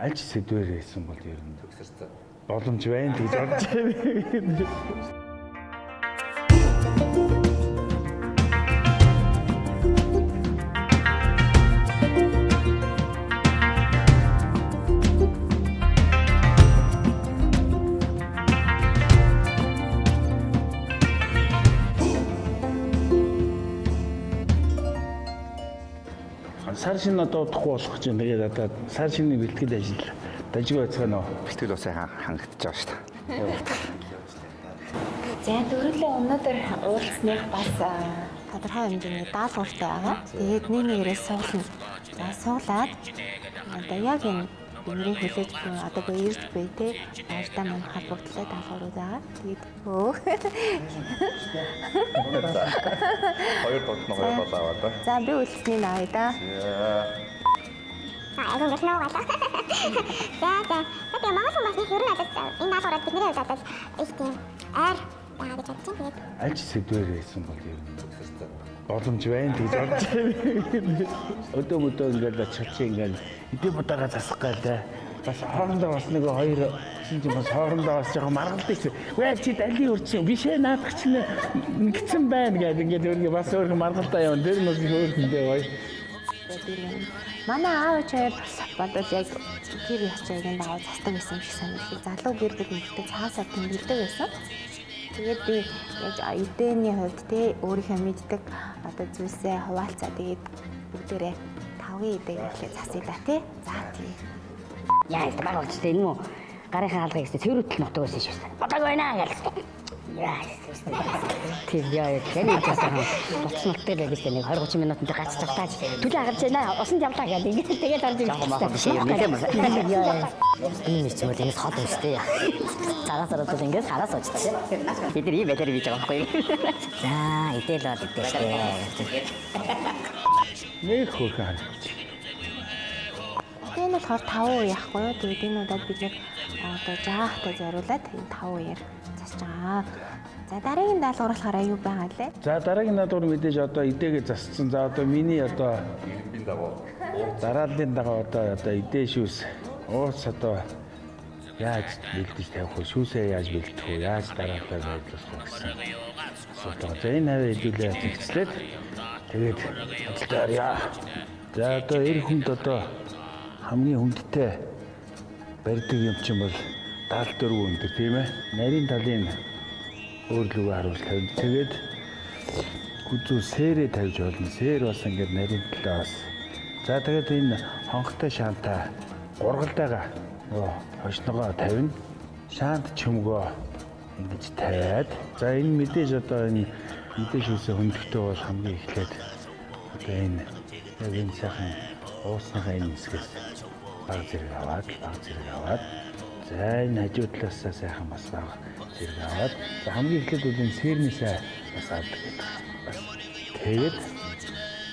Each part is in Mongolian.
Аль ч сэдвээр байсан бол ер нь боломж байна гэж бодож байна. Сар шинэ одоо удахгүй болох гэж байна. Тэгээд одоо сар шинийн бэлтгэл ажил дажгүй байцгаана уу? Бэлтгэл бас сайн хангагдаж байгаа шүү дээ. За дөрүлээ өнөөдөр уулзсных бас тодорхой хэмжээний даалгавартай байгаа. Тэгээд нэг нэгээрээ суулна. За суулаад одоо яг энэ бидний хүлээж буй одоо буй ирж буй те баяртай мань холбогдлоо даалгаврууд байгаа. Тэгээд өө. Хоёр дот нь хоёр бол аваа да. За би үлдсэний авъя да. А айгуу ингээл нөө галаа. За за. За тэгээ Монгол хүн бас нэг ер нь бол энэ даалгавраад бидний хувьд бол их тийм ойр байгаа гэж бодож байна. Тэгээд Аль ч сэдвээр байсан бол ер нь боломж байна гэж бодож байна. Өдөө мөдөө ингээл очихч ингээл эдээ будаага засах гээл те. Бас хоорондоо бас нэг хоёр гэсэн чинь бас хоорондоо бас жоохон маргалдаг чинь. Үгүй чи далийн үрчин биш ээ наадах чинь нэгцэн байна гэдэг ингээд өөргөө бас өөрхөн маргалдаа явна. Тэр нь бас өөрхөндөө гоё. Манай аав ээж хоёр бодвол яг гэр ёс чигийн дагуу застаг байсан юм шиг санагдав. Залуу гэр бүл мөртөө цаасаар тэмдэглэдэг байсан. Тэгээд би яг эдэний хувьд те өөрийнхөө мэддэг одоо зүйлсээ хуваалцаа. Тэгээд бүгдээрээ тавгийн эдэг эхлээ засъя да те. За тий. Яа, энэ баг болчихсон юм уу? Гарынхаа хаалгыг гэсэн цэвэр хөтөл нутаг байсан шүү дээ. Бодог байна гэж. Яа, тийм яа, таны гэсэн буцсан нутаг л байсан нэг 20 30 минутанд гац цогтааж төлөө хагарч байна. Усанд явлаа гэдэг. Ингээд тэгээд орж ирсэн. Жоохон биш юм нэлээ мөн. Яа. Энэ ч юм бол энэс хол юм шүү дээ. Цагаас ороод бол ингээс хараа сууж та. Бид нар ийм байдлаар бийж байгаа байхгүй юу? За, идэл бол идэл шүү дээ. Нэг хөөрхөн харагдчих. Энэ болохоор 5 үе яахгүй юу? Тэгээд энэ удаад бид нэр одоо жаахтай зориулаад энэ 5 үеэр засаж байгаа. За дараагийн даалгавар болохоор юу байгаа лээ? За дараагийн наадвар мэдээж одоо эдээгээ засцсан. За одоо миний одоо Иргэний дагуу дарааллын дагуу одоо эдээ шүүс ууц одоо яаж бэлдэж тавих вэ? Шүүсээ яаж бэлдэх вэ? Яаж дараалал байдлах вэ гэсэн асуулт байгаа. За энэ хаваа хэдүүлээ зэгцлээд тэгээд ажилдаа оръё. За одоо эр хүнд одоо хамгийн хүндтэй барьдаг юм чинь бол 74 өндөр тийм ээ. Нарийн талын өөрлөгөө харуулж тавина. Тэгээд хүзүү сэрээ тавьж болно. Сэр бас ингээд нарийн талаа бас. За тэгээд энэ хонхтой шаантаа гургалдаага нөгөө хошногоо тавина. Шаант чөмгөө ингэж тавиад. За энэ мэдээж одоо энэ мэдээж үсэ хөндөхдөө бол хамгийн эхлээд одоо энэ яг энэ сайхан уусныхаа энэ хэсгээс баг зэрэг аваад баг зэрэг аваад за энэ хажуу талаасаа сайхан бас баг зэрэг аваад за хамгийн эхлээд бол энэ сэрнээсээ бас авдаг гэдэг. Бас тэгээд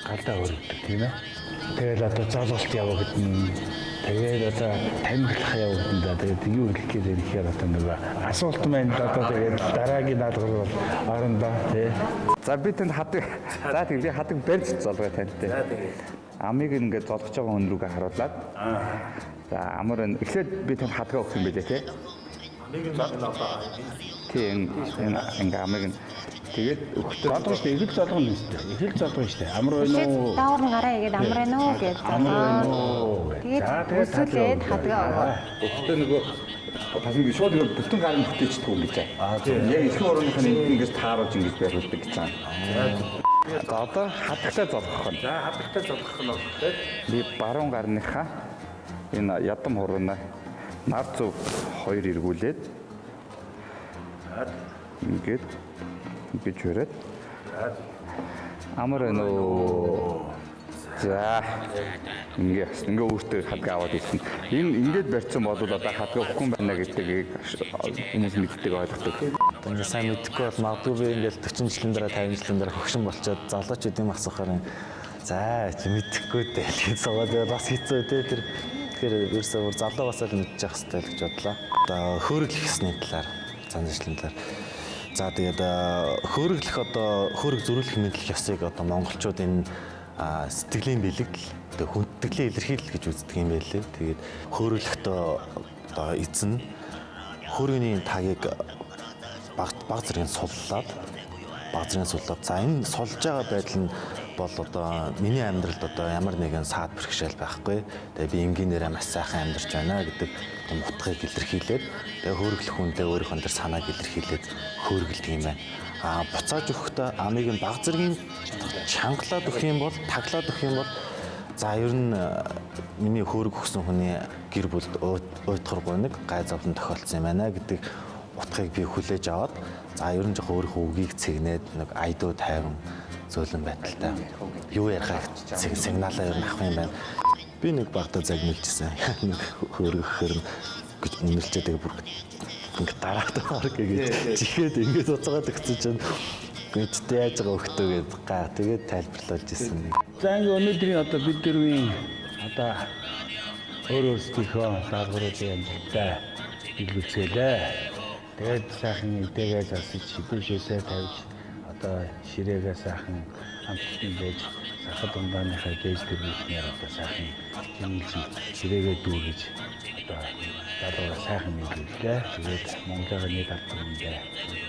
галдаа өргөдөг тийм ээ. Тэгэл одоо золголт явагдана. Тэгээд одоо тамхилах явагдана да. Тэгээд юу хэлэх гээд байна гэхээр одоо нөгөө асуулт маань одоо тэгээд дараагийн наадвар бол орно доо тий. За би танд хадаг. За тэг би хадаг барьж золгоё тантай. За тэгээ. Амыг ингээд золгож байгаа хүн рүүгээ харуулад. За амар энэ эхлээд би танд хадгаа өгөх юм байлээ те. Амыг нь Тийм энэ ингээ амыг нь тэгээд өгөхдөө Золгоо шүү дээ. Эхэл золгоно юм шүү дээ. Эхэл золгоно шүү дээ. Амар байна Эхлээд уу? даавар нь гараа игээд амар байна уу гэж Амар байна уу? Тэгээд За, тэгээд өсвөлээд хадгаа өгөө. өгөхдөө нөгөө бас ингээ шууд ингээ бүтэн гарын бүтээчдэг юм гэж байгаа. Яг эрхэн орныхын энд ингээс тааруулж ингэж байруулдаг гэж байгаа. За одоо хадагтай золгох нь. За хадагтай золгох нь болох тий. Би баруун гарныхаа энэ ядам хурууна нар зүв хоёр эргүүлээд ингээд ингэж өрөөд амар байна уу. За ингээ ингээ өөртөө хадгаа аваад ирсэн. Энэ ингээд барьсан бол одоо хадгаа өгөхгүй байна гэдгийг хүмүүс мэддэг ойлгодог. Одоо ингээ сайн мэдэхгүй бол магадгүй би ингээл 40 жилийн дараа 50 жилийн дараа хөгшин болчоод залуучууд юм асуухаар юм. За чи мэдэхгүй дээ гэж суугаад байвал бас хэцүү те тэр. Тэгэхээр ерөөсөө бүр залуу бас л мэдчих хэрэгтэй л гэж бодлоо. Одоо хөөрөглөх ёсны талаар, зан заншлын талаар. За тэгээд хөөрөглөх одоо хөөрөг зөрүүлэх мэдлэх ёсыг одоо монголчууд энэ Сэтгэлийн бэлэгдэл, тэгээ хүндтгэлийн илэрхийлэл гэж үздэг юм байлээ. Тэгээд хөөрөлөхдөө одоо эзэн хөөргөний тагийг баг зэргийн суллаад за энэ сулж байгаа байдал нь бол одоо миний амьдралд одоо ямар нэгэн саад бэрхшээл байхгүй. Тэгээ би энгийнээрээ маш сайхан амьдарч байна гэдэг тийм утгыг илэрхийлээд тэгээ хөөргөлөх хүндээ өөрийнхөө тэр санааг илэрхийлээд хөөргөлдөг юм байна. А буцааж өгөхдөө амыг нь баг зэргийн чангалаад өгөх юм бол таглаад өгөх юм бол за ер нь миний хөөрг өгсөн хүний гэр бүлд уйтгар гуниг гай зовлон тохиолдсон юм байна гэдэг утгыг би хүлээж аваад за ер нь жоох өөрийнхөө үгийг цэгнээд нэг айдуу тайван зөөлөн байдалтай юу ярихаа сигналаа ер нь авах юм байна. Би нэг багтаа загмилжсэн. Нэг хөөргөхөр гэж үнэрлчээд тэгээ бүр ингэ дараад баг гэж чихээд ингэж уцаагаад өгсөн чинь гэж яаж байгаа өгтөө гэд га тэгээд тайлбарлуулж ирсэн. За ингээ өнөөдрийн одоо бид дөрвийн одоо өөр өөрсдийнхөө даалгавруудыг амжилттай биелүүлцээлээ. Тэгээд сайхан эдээгээ засаж шидэшээсээ тавьж одоо ширээгээ сайхан амттан байж сахад ундааныхаа дээж дэргүүлснээр одоо сайхан хэмнэлж ширээгээ дүүргэж одоо даалгавраа сайхан нийлүүллээ. Тэгээд Монголын нийт ард түмэндээ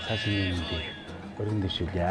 цаашийн мэндийг өргөн дэвшүүлье.